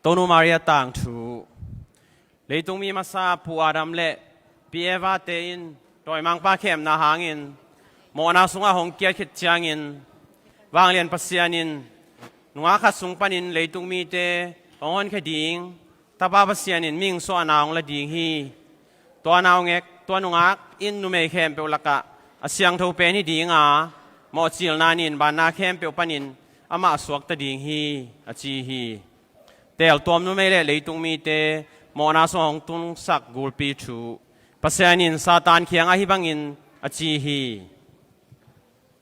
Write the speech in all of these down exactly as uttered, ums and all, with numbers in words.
Tonu Maria tangthu. Leitungmi masa Pu Adam le Pi Eva te in dawimangpa khemna hangin mawhna sungah hong kiat khit ciangin, Vanglian Pasian in nungak khat sung panin leitungmite hong honkhia ding Tapa Pasian in mihing suahna hong la ding hi. Tua naungek, tua nungak in numei khempeuh lakah a siangtho pen hi dinga, mawhcilna nin vanna khempeuh panin amah suakta ding hi, a ci hi. Teeltuam numei le leitungmite mawhna sungah hong tungsak gulpi thu. Pasian in Satan kiangah hih bangin a ci hi.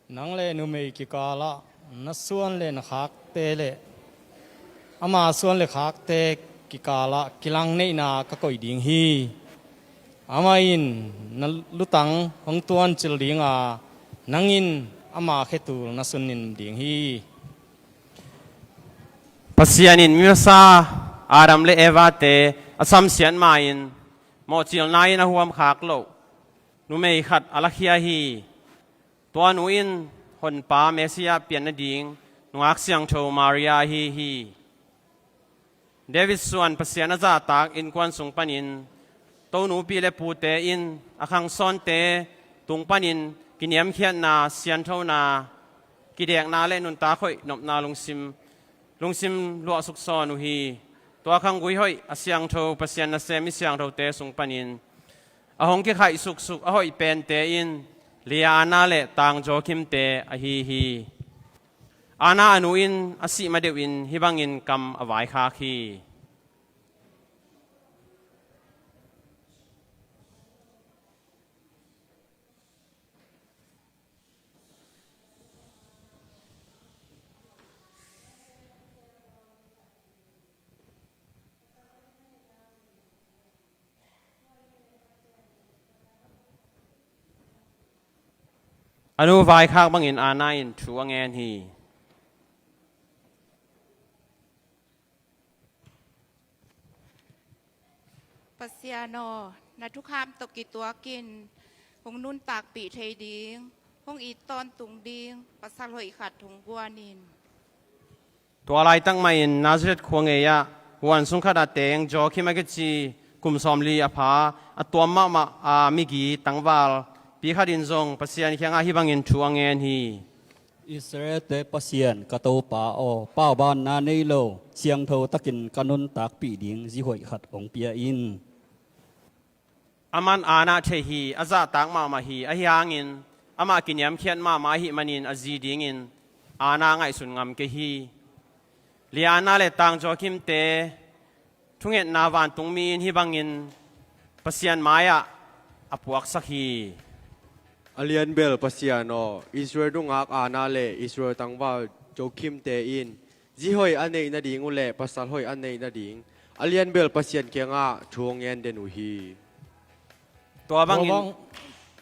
Nang le numei kikalah na suan le na khakte le ama suan le khakte kikalah kilangneihna ka koih ding hi. Amah in na lutang hong tuancil dinga, nang in ama khetul na sunnin ding hi. Pasian in mi masa Adam le Eva te a samsiat ma-in mawhcilna in a huamkhak loh numei khat a lakhia hi. Tua nu in Honpa Messiah pian nading nungak siangtho Maria ahi hi. David suan Pasian a zahtak innkuan sung panin Tonu pi le pute in a khangsawnte tung panin kiniamkhiatna, sianthona, kidekna le nuntak hoih nopna lungsim, lungsim luahsuk sawn uh hi. Tua khanggui hoih a siangtho Pasian nasem mi siangthote sung panin a hong kikhaih suksuk a hoih pente in Liana le Tang Joachim te ahi hi. Anna a nu in a sih ma deuhin hih bangin kam a vaikhak hi. A nu vaikhak bangin Anna in thu a ngen hi. Pasian aw, na thukham tawh kituakin hong nuntakpih thei ding, hong it tawntung ding pasal hoih khat hong guan in. Tua laitak mahin Nazareth khua ngei-ah huan sung khatah teng Joachim a kici kum sawmli a pha, a tuam mahmah a migi tangvalpi khat in zong Pasian kiangah hih bangin thu a ngen hi. Israelte Pasian ka Topa aw, paubanna nei lo siangtho takin ka nuntakpih ding zi hoih khat hong pia in. Aman Anna thei hi, a zahtak mahmah hi, ahi hangin amah kiniamkhiat mahmah ahih manin a zi dingin Anna ngaihsun ngam kei hi. Liana le Tang Joachim te thungetna vantungmi in hih bangin Pasian mai-ah a puaksak hi. A lianbel Pasian aw, Israel nungak Anna le Israel tangval Joachim te in zi hoih a neih nading uh le pasal hoih a neih nading a lianbel Pasian kiangah thu hong ngen den uh hi. Tua bangin, tua bang,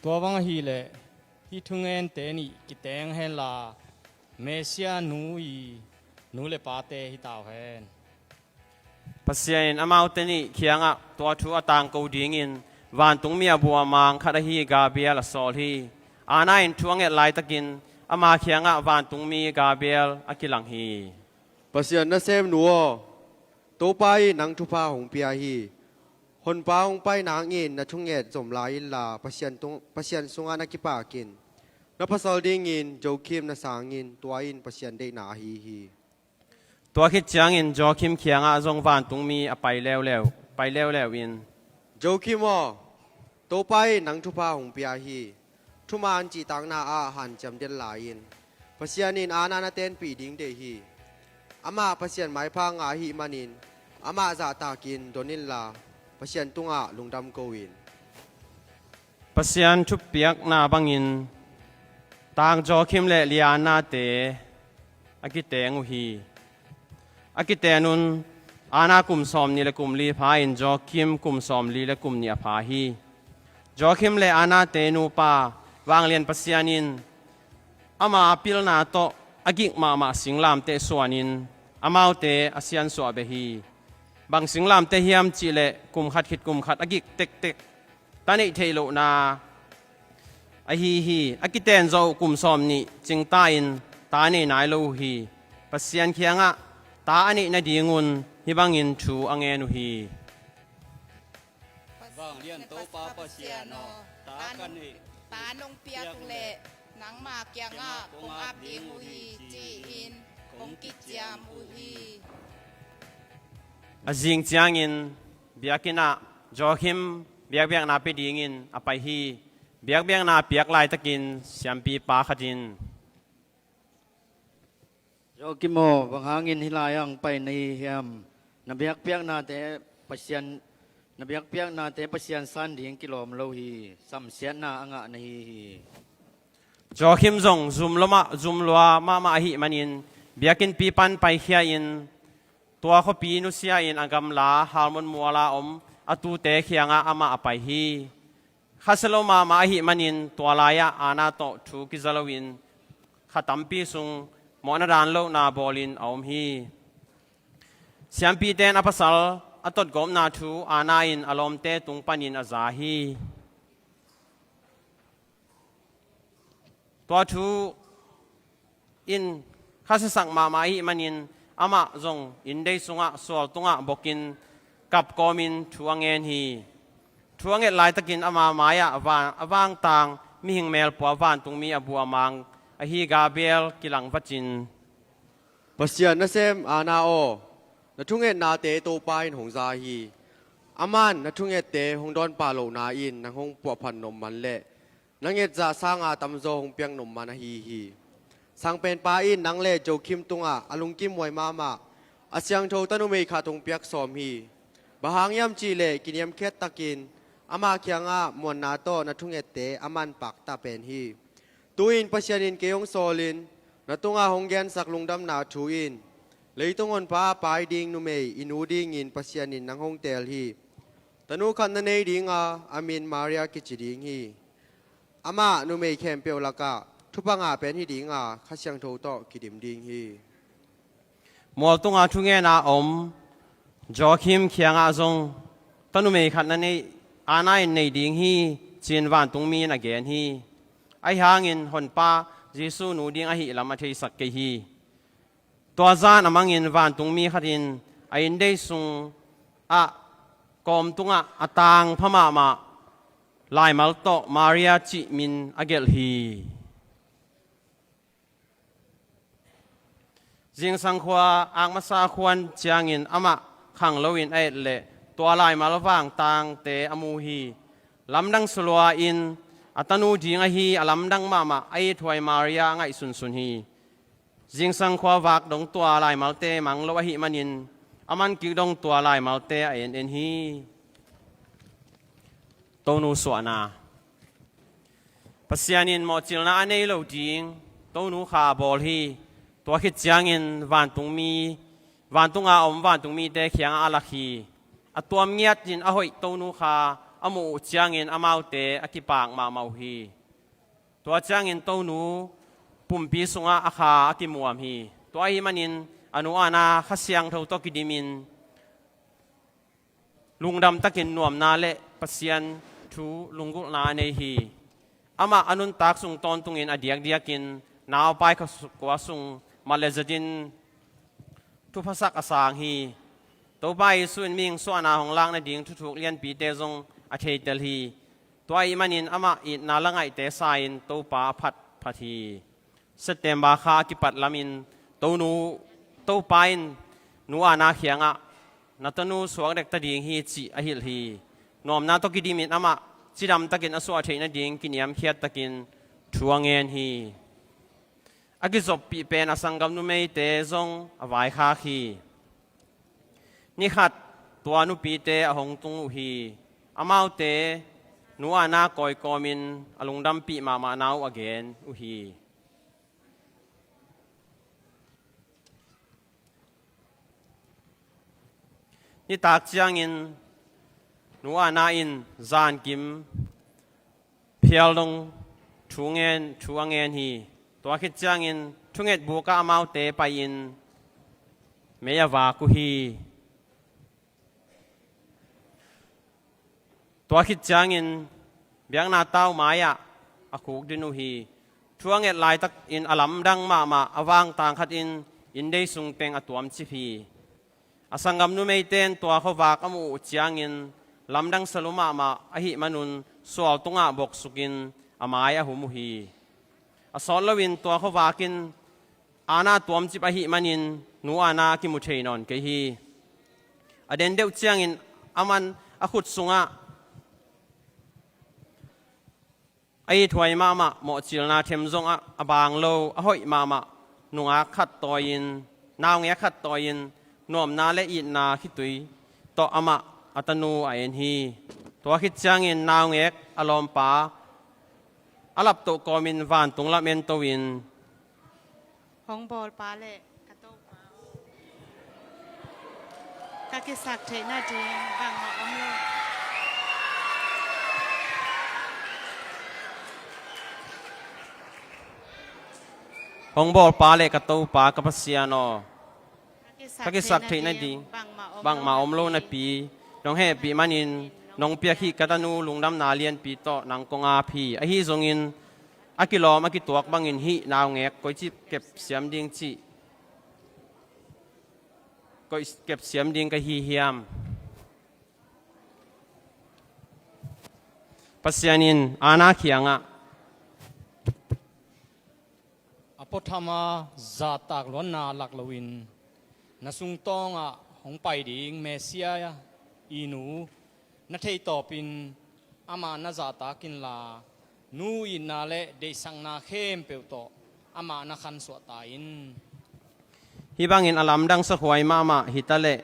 tua bang ahileh hih thungente nih kiteng henla Messiah nu i nu le pate hi tau hen. Pasian in amaute nih kiangah tua thu a tangko dingin vantungmi a buamang khat ahi Gabriel a sawl hi. Anna in thu a nget laitakin ama kiangah vantungmi Gabriel a kilang hi. Pasian nasemnu aw, Topa in nang thupha hong pia hi. Honpa hong pai nangin na thunget zom lai inla Pasian tung, Pasian sungah na kipakin. Na pasal dingin Joachim na sangin tua in Pasian deihna ahi hi. Tua khit ciangin Joachim kiangah zong vantungmi a pai leuleu, pai leuleu in, Joachim aw, Topa in nang thupha hong pia hi. Thuman cihtakna ah hanciam den lai-in Pasian in Anna na tenpih ding deih hi. Amah Pasian maipha ngah ahih manin amah zahtakin don inla Pasian tungah lungdam ko in. Pasian thupiakna bangin Tang Joachim le Liana te a kiteng uh hi. A kiten un Anna kum sawmnih le kum li pha in Joachim kum sawmli le kum nih a pha hi. Joachim le Anna te nupa Vanglian Pasian in ama pilna tawh a gik mahmah singlamteh suanin amaute a siansuah beh hi. Bang singlamteh hiam cihleh kum khat khit kum khat a gik tektek, ta neih theih lohna ahi hi. A kiten zawh uh kum sawmnih cingta in ta nei nai lo uh hi. Pasian kiangah ta a neih nadingun Hih bangin thu a ngen uh hi. Vanglian Topa Pasian aw, ta ka neih, ta nong piak leh nangma kiangah kong ap ding uh hi, ci-in kong kiciam uh hi. A zing ciangin biakinn ah Joachim biakbiakna pia dingin a pai hi. Biakbiakna piak laitakin siampipa khat in, Joachim aw, bang hangin hih lai-ah hong pai na hi hiam? Na biakpiaknate Pasian, na biakpiaknate Pasian san ding kilawm lo hi. Samsiatna a ngah na hi hi. Joachim zong zum lua, zum lua mahmah ahih manin biakinnpi pan paikhia-in tua khuapi nusia-in a gamla Halmon muala om a tute kiangah amah a pai hi. Khasia lo mahmah ahih manin tua lai-ah Anna tawh thu kiza loin kha tampi sung mawhna dan lohna bawlin a om hi. Siampite in a pasal a totgawpna thu Anna in a lawmte tung panin a za hi. Tua thu in khasiasak mahmah ahih manin amah zong inndei sungah sual tungah bokin kap kawmin thu a ngen hi. Thu a nget laitakin ama mai-ah a vangtang mihing melpua vantungmi a bu a mang ahi Gabriel kilang vacin, Pasian nasem Anna aw, na thungetnate Topa in hong za hi. Aman na thungette hong dawnpa lohna in nang hong puahphat nop man leh na nget zah sanga tamzaw hong piak nop man ahi hi. Sangpenpa in nang le Joachim tungah a lungkimhuai mahmah a siangtho tanumei khat hong piak sawm hi. Bang hang hiam cihleh kiniamkhiat takin ama kiangah muanna tawh na thungette a manpakta pen hi. Tu-in Pasian in kei hong sawlin na tungah hong gensak lungdamna thu in leitung honpa a pai ding numei i nu dingin Pasian in nang hong teel hi. Tanu khat na nei dinga a min Maria kici ding hi. Amah numei khempeuh lakah thupha ngah pen hi dinga Kha Siangtho tawh kidim ding hi. Mual tunga thungena om Joachim kiangah zong tanumei khat na nei, Anna in nei ding hi, ci-in vantungmi in a gen hi. Ahi hangin Honpa Jesu nu ding ahih lam a theisak kei hi. Tua zan a mangin vantungmi khat in a inndei sungah kawm tungah a tangpha mahmah laimal tawh Maria cih min a gelh hi. Zingsang khua akmasa khuan ciangin amah khang loin a et leh tua laimal vangtangte a mu hi. Lamdang sulua in a tanu ding ahi a lamdang mahmah a ithuai Maria a ngaihsunsun hi. Zingsang khua vak dong tua laimalte mang lo ahih manin a man kik dong tua laimalte a en en hi. Tonu suahna. Pasian in mawhcilna a nei lo ding Tonu Kha a bawl hi. Tua khit ciangin vantungmi, vantunga om vantungmite kiangah a lak hi. A tuam ngiatin a hoih Tonu Kha a muh uh ciangin amaute a kipak mahmah uh hi. Tua ciangin Tonu pumpi sungah a kha a kimuam hi. Tua ahih manin a nu Anna Kha Siangtho tawh kidimin lungdam takin nuamna le Pasian thu lunggulhna a nei hi. Amah a nuntak sung tawntungin a diakdiakin naupai kua sung mat le zetin thuphasak a sang hi. Topa Jesu in mihing suahna hong lak nading thuthuk lianpite zong a theitel hi. Tua ahih manin amah itna la ngaihte sa-in Topa a phatphat hi. September kha a kipat lamin Tonu, Topa in nu Anna kiangah na tanu suak dekta ding hi cih a hilh hi. Nuamna tawh kidimin amah cidam takin a suah theih nading kiniamkhiat takin thu a ngen hi. A kizoppih pen a sanggam numeite zong a vaikhak hi. Nikhat tua nupite a hong tung uh hi. Amaute nu Anna kawikawmin a lungdampih mahmahna uh a gen uh hi. Nitak ciangin nu Anna in zankim phial dong thu ngen, thu a ngen hi. Tua khit ciangin thunget bukah amaute pai-in mei a vak uh hi. Tua khit ciangin biakna tau mai-ah a khukdin uh hi. Thu a nget laitakin a lamdang mahmah a vangtang khat in inndei sung teng a tuamcip hi. A sanggam numeite in tua khuavak a muh uh ciangin lamdang salu mahmah ahih manun sual tungah boksukin a mai a hum uh hi. A sawt loin tua khuavak in Anna tuamcip ahih manin nu Anna a kimu thei nawn kei hi. A den deuh ciangin aman a khut sungah a ithuai mahmah mawhcilna them zong a, a baang lo, a hoih mahmah nungak khat tawi-in, naungek khat tawi-in, nuamna le itna khitui tawh amah a tanu a en hi. Tua khit ciangin naungek a lawmpa a laptoh kawmin vantung lam ento-in, Hong bawlpa le ka Topa aw, ka kisak theih nading bangmah om lo. Hong bawlpa le ka Topa ka Pasian aw, ka kisak theih nading bangmah om lo napi, nong hehpih manin nong piak hih ka tanu lungdamna lianpi tawh nang kong ap hi. Ahi zongin a kilawm a kituak bangin hih naungek koici kepsiam ding cih, koici kepsiam ding ka hi hiam? Pasian in Anna kiangah, a puathama zahtak luanna lak loin na sungtawngah hong pai ding Messiah i nu na theih tawpin amah na zahtak inla, nu itna le deihsakna khempeuh tawh amah na khansuah ta in. Hih bangin a lamdang sakhuai mahmah hi ta leh,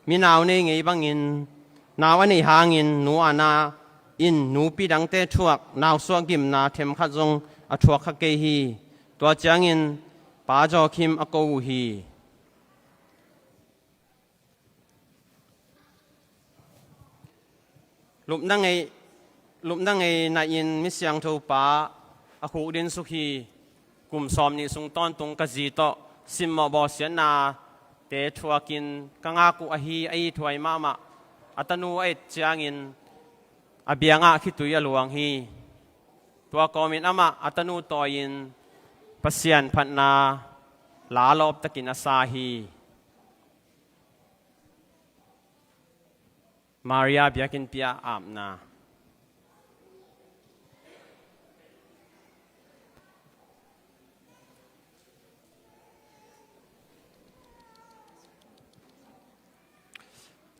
mi nau nei ngei bangin nau a neih hangin nu Anna in nupi dangte thuak nausuah gimna themkhat zong a thuak kha kei hi. Tua ciangin Pa Joachim a ko uh hi. Lupna ngei, lupna ngei nain mi siangtho pa a khuk din suk hi. Kum sawmnih sung tawntung ka zi tawh simmawh bawlsiatnate thuakin ka ngak uh ahi a ithuai mahmah a tanu a et ciangin a biangah khitui a luang hi. Tua kawmin amah a tanu tawi-in Pasian phatna la lawptakin a sa hi. Maria biakinnpi ah apna.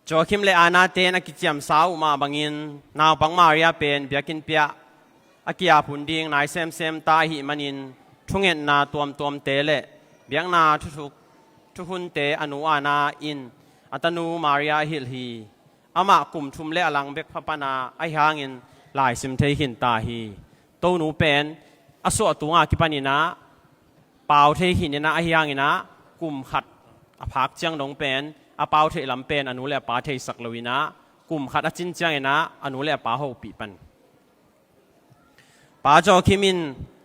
Joachim le Anna ten a kiciamsa uh mah bangin naupang Maria pen biakinnpi ah a ki-ap hun ding nai semsem ta ahih manin thungetna tuamtuamte le biakna thuthuk thuhunte a nu Anna in a tanu Maria a hilh hi. Amah kum thum le a lang bek pha pana ahi hangin laisim thei khin ta hi. Tonu pen a suah tunga kipaninah pau thei khin inah ahi hanginah kum khat a phak ciang dong pen a pau theih lam pen a nu le a pa theisak lo inah kum khat a cin cianginah a nu le a pa hopih pan. Pa Joachim in,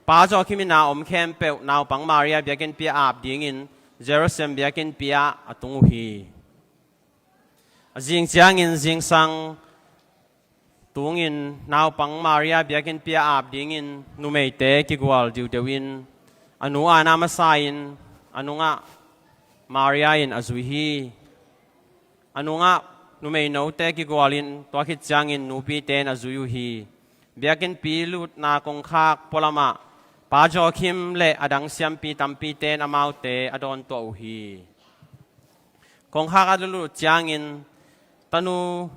Pa Joachim in a om khempeuh naupang Maria biakinnpi ah ap dingin Jerusalem biakinnpi ah a tung uh hi. A zing ciangin zingsang tungin naupang Maria biakinnpi ah ap dingin numeite kigual diudeu in a nu Anna masa in a nungah Maria in a zui hi. A nungah numeinote kigualin tua khit ciangin nupite in a zui uh hi. Biakinnpi lutna kongkhak pualamah Pa Joachim le a dang siampi tampite in amaute a dawntuah uh hi. Kongkhak a lut ciangin tanu,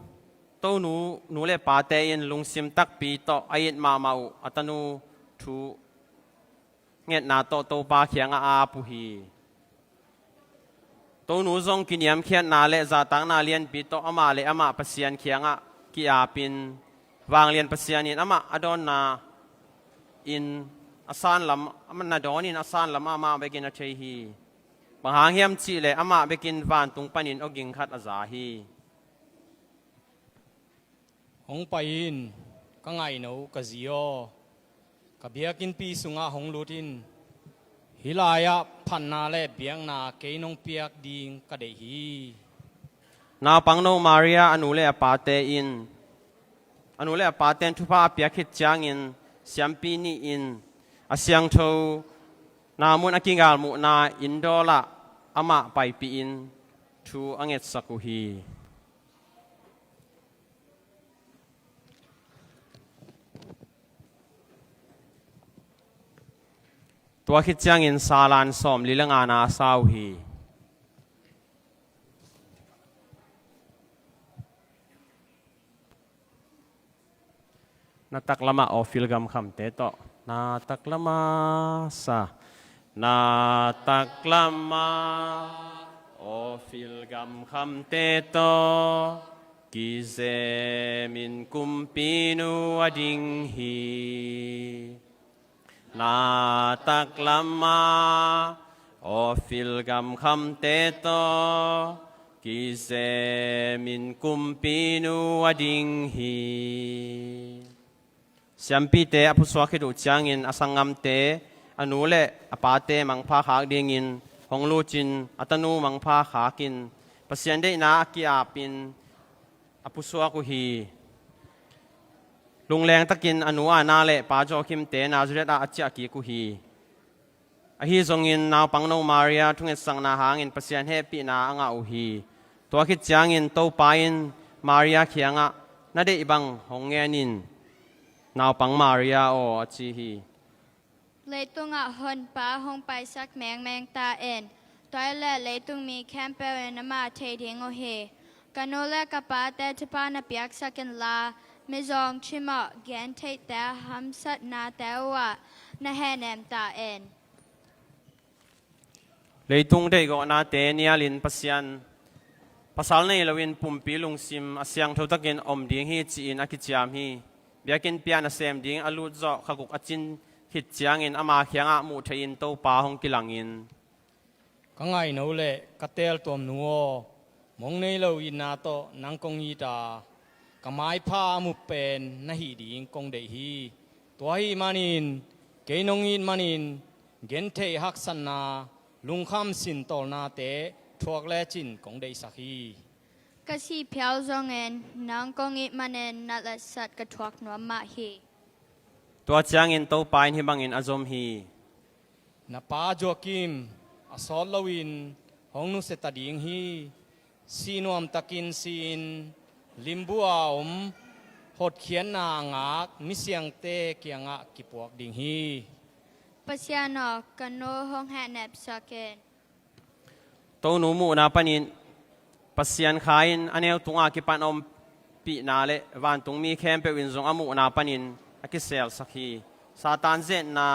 tonu nu le pate in lungsim takpi tawh a it mahmah uh a tanu thu ngetna tawh Topa kiangah a ap uh hi. Tonu zong kiniamkhiatna le zahtakna lianpi tawh amah le amah Pasian kiangah ki-apin vanglian Pasian in amah a dawnna in a sanlam, amah na dawnin a sanlam amah bekin a thei hi. Bang hang hiam cihleh amah bekin vantung panin awging khat a za hi. Hong pai in, ka ngaihno ka zi aw, ka biakinnpi sungah hong lut in. Hih lai-ah phatna le biakna kei nong piak ding ka deih hi. Naupangno Maria a nu le a pate in, a nu le a pate in thupha a piak khit ciangin siampi nih in a siangtho na mun a kigalmuhna inndawlah amah paipih in thu a ngetsak uh hi. Tua khit ciangin salan sawmli le ngana a sa uh hi. Na taklamah awfil gamkhamte tawh. Na taklama sa. Na taklama awfil gamkhamte tawh kizemin kumpinu a ding hi. Na taklama awfil gamkhamte tawh kizemin kumpinu a ding hi. Siampite a pusuak khit uh ciangin a sanggamte, a nu le a pate mangpha khak dingin hong lutin a tanu mangpha khakin Pasian deihna a ki-apin a pusuak uh hi. Lungleng takin a nu Anna le pa Joachim-te Nazareth ah a ciah kik uh hi. Ahi zongin naupangno Maria thungetsakna hangin Pasian hehpihna a ngah uh hi. Tua khit ciangin Topa in Maria kiangah, "Na deih bang hong ngen in, naupang Maria aw," a ci hi. Leitungah Honpa hong paisak mengmeng ta in. Tua hi leh leitung mi khempeuh in amah thei ding uh hi. Ka nu le ka pate thupha na piaksak inla, mizawng cimawh gentheihte hamsatnate uhah na hehnem ta in. Leitung deihgawhnate nialin Pasian, pasal nei loin pumpi lungsim a siangtho takin om ding hi ci-in a kiciam hi. Biakinn pian a sem ding a lut zawh kha guk a cin khit ciangin ama kiangah muh theihin Topa hong kilangin, "Ka ngaihno le ka teeltuamnu aw, mong nei lo itna tawh nang kong it a, ka maipha a mu pen na hih ding kong deih hi. Tua ahih manin kei nong it manin gentheih haksatna, lungkham sintawlnate thuak lecin kong deihsak hi. Ka sih phial zongin nang kong it manin na latsat ka thuak nuam mah hi." Tua ciangin Topa in hih bangin a zom hi. "Na pa Joachim a sawt loin hong nusia ta ding hi. Sih nuamtakin si-in limbu a om, hotkhiatna a ngak misiangte kiangah kipuak ding hi." Pasian aw, ka nu hong hehnepsak in. Tonu muhna panin Pasian kha in a neu tungah kipan ompihna le vantungmi khempeuh in zong a muhna panin a kiselsak hi. Satan zetna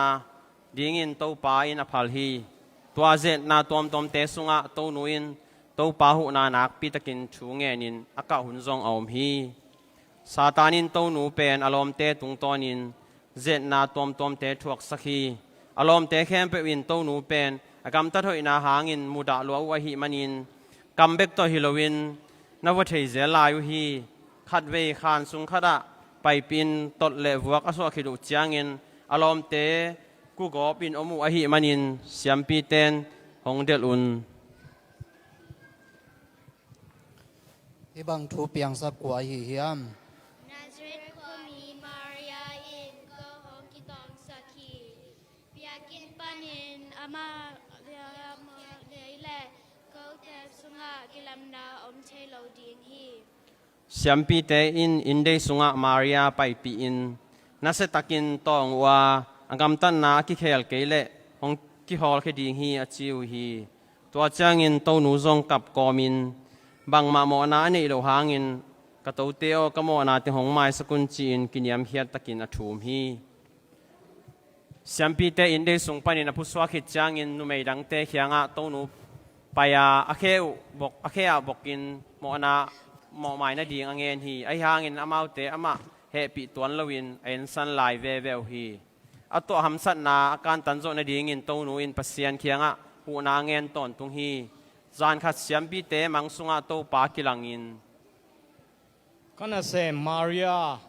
dingin Topa in a phal hi. Tua zetna tuamtuamte sungah Tonu in Topa huhna nakpi takin thu ngenin a kah hun zong a om hi. Satan in Tonu pen a lawmte tungtawnin zetna tuamtuamte thuaksak hi. A lawmte khempeuh in Tonu pen a gamtat hoihna hangin mudah lua uh ahih manin kam bek tawh hi loin na va thei zel lai uh hi. Khatvei khan sung khatah paipihin tolh le vuak a suah khit uh ciangin a lawmte kugawpin om uh ahih manin siampite in hong delh un. Hih bang thu piangsak kua ahi hiam? Nazareth khuami Maria in ko hong kitawngsak hi. Biakinn panin amah liamawh ngei le kote sungah kilamna om thei lo ding hi. Siampite in inndei sungah Maria paipihin nasiatakin tawng uh a, a gamtatna a kikhel kei leh hong kihawlkhia ding hi, a ci uh hi. Tua ciangin Tonu zong kap kawmin, "Bangmah mawhna a neih loh hangin ka tote aw, ka mawhna teng hong maisak un," ci-in kiniamkhiat takin a thum hi. Siampite inndei sung panin a pusuak khit ciangin numei dangte kiangah Tonu pai-a a khe uh bok, a khe ah bokin mawhna mawhmai nading a ngen hi. Ahi hangin amaute amah hehpih tuan loin a ensan lai veve uh hi. A tuah hamsatna a kantan zawh nadingin Tonu in Pasian kiangah huhna a ngen tawntung hi. Zankhat siampite mang sungah Topa kilangin, "Ka nasem Maria,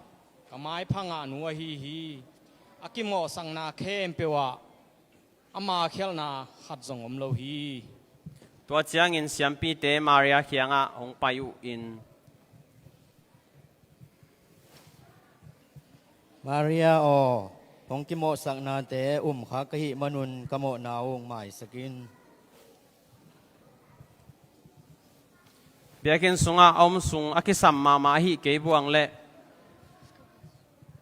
ka maipha ngahnu ahi hi. A kimawhsakna khempeuh ah ama khialhna khat zong om lo hi." Tua ciangin siampite Maria kiangah hong pai uh in, "Maria aw, hong kimawhsaknate umkhak ka hih manun ka mawhna ung maisak in." Biakinn sungah a om sung a kisam mahmah ahih kei buang leh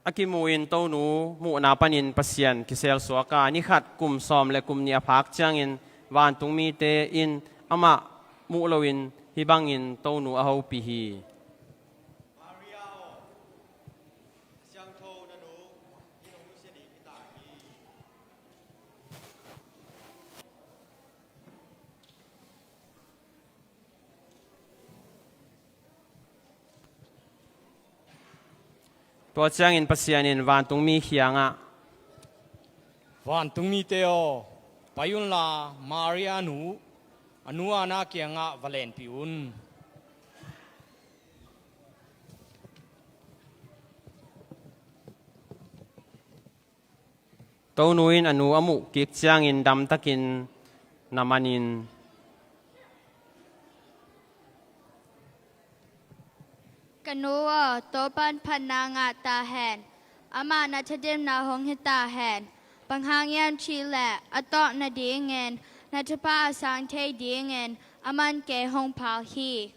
a kimu in Tonu muhna panin Pasian kiselsuak a, ni khat kum sawm le kum nih a phak ciangin vantung mite in amah muh loin hih bangin Tonu a hopih hi. Tua ciangin Pasian in vantungmi kiangah, "Vantungmite aw, pai unla Maria nu, a nu Anna kiangah va lenpih un. Tonu in a nu a muh kik ciangin damtakin na manin, ka nu aw, Topa'n phatna ngah ta hen. Amah na thadimna hong hi ta hen. Bang hang hiam cih leh a tawpna dingin na thupha a sang thei dingin ama'n kei hong phal hi."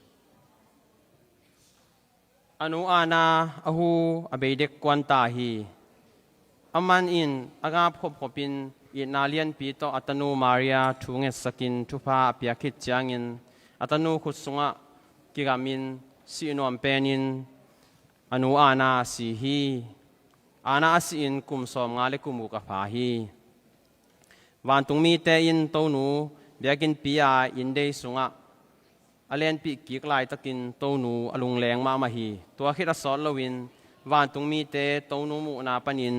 A nu Anna a hu a bei dek kuan ta hi. Ama'n a gapkhop khopin itna lianpi tawh a tanu Maria thu ngetsakin thupha a piak khit ciangin a tanu khut sungah kigamin sih nuam penin a nu Anna a si hi. Anna a sihin kum sawmnga le kum guk a pha hi. Vantungmite in Tonu biakinnpi a inndei sungah a lenpih kik laitakin Tonu a lungleng mahmah hi. Tua khit a sawt loin vantungmite Tonu muhna panin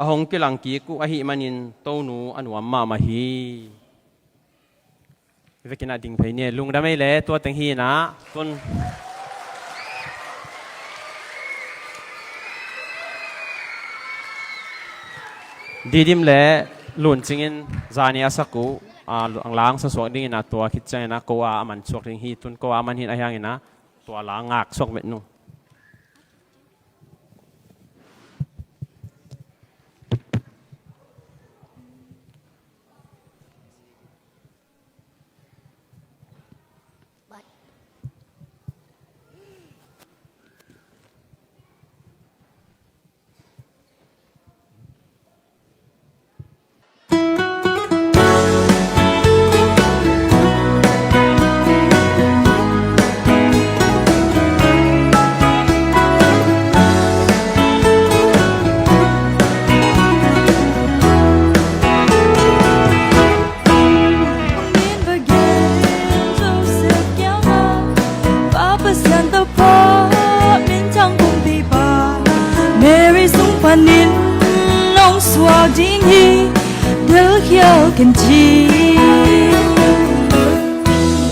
a hong kilang kik uh ahih manin Tonu a nuam mahmah hi. Vekin a ding phei ni, lungdam ei le, tua teng hi na. Tun Didim le Luncing in zani a sak uh, a, ang lang sa suak dingin a, tua khit ciangin a ko a a man suak ding hi. Tun ko a a man hi a, hiangin a tua la ngak suak met nung. Mary sung panin nong suak ding hi, delkhial ken ci.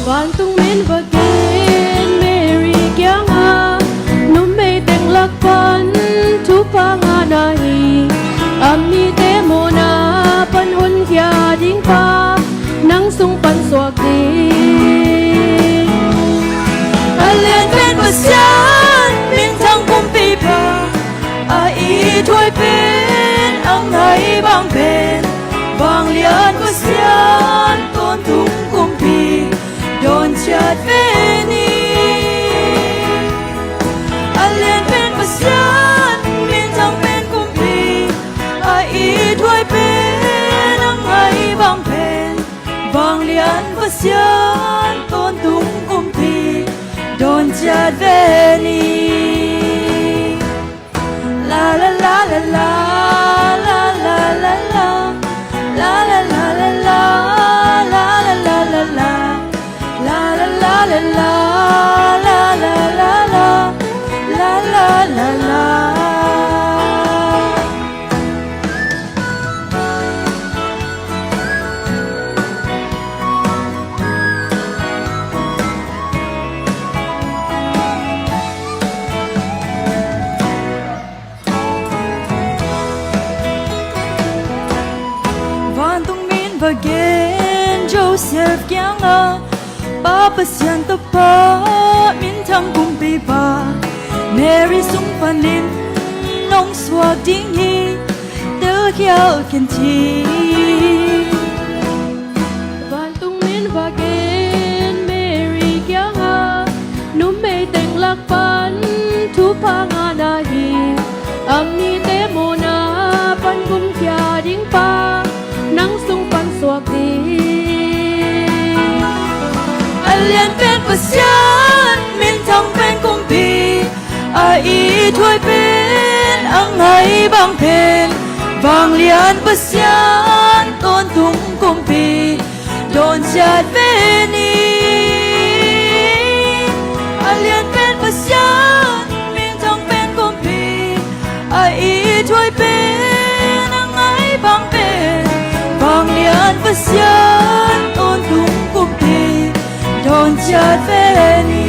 Vantungmi in va gen Mary kiangah, numei teng lak pan thupha ngahna hi. A mite mawhna pan honkhia ding pa nang sung pan suak ding. A lianpen Pasian minthang kumpipa, a ithuai pen, a ngaibang pen, vanglian Pasian tawntung kumpi dawn ciat ve ni. A lianpen Pasian minthang pen kumpi, a ithuai pen, a ngaibang pen, vanglian Pasian tawntung kumpi dawn ciat ve ni. La la la la la. Vantungmi in va gen Joseph kiangah, Pa Pasian tapa, minthang kumpipa, Mary sung panin nong suak ding hi, delkhial ken ci. Vantungmi in va gen Mary kiangah, pan thupha ngahna hi. A mite mawhna pan kumkhia ding pa, nang sung pan suak ding. A lian pen Pasian, minthang pen kumpi, a ithuai pen a ngai bang pen, vanglian Pasian tawntung kumpi dawn ciat ve ni. A lian pen Pasian, minthang pen kumpi, a ithuai pen a ngai bang pen, vanglian Pasian tawntung kumpi dawn ciat ve ni.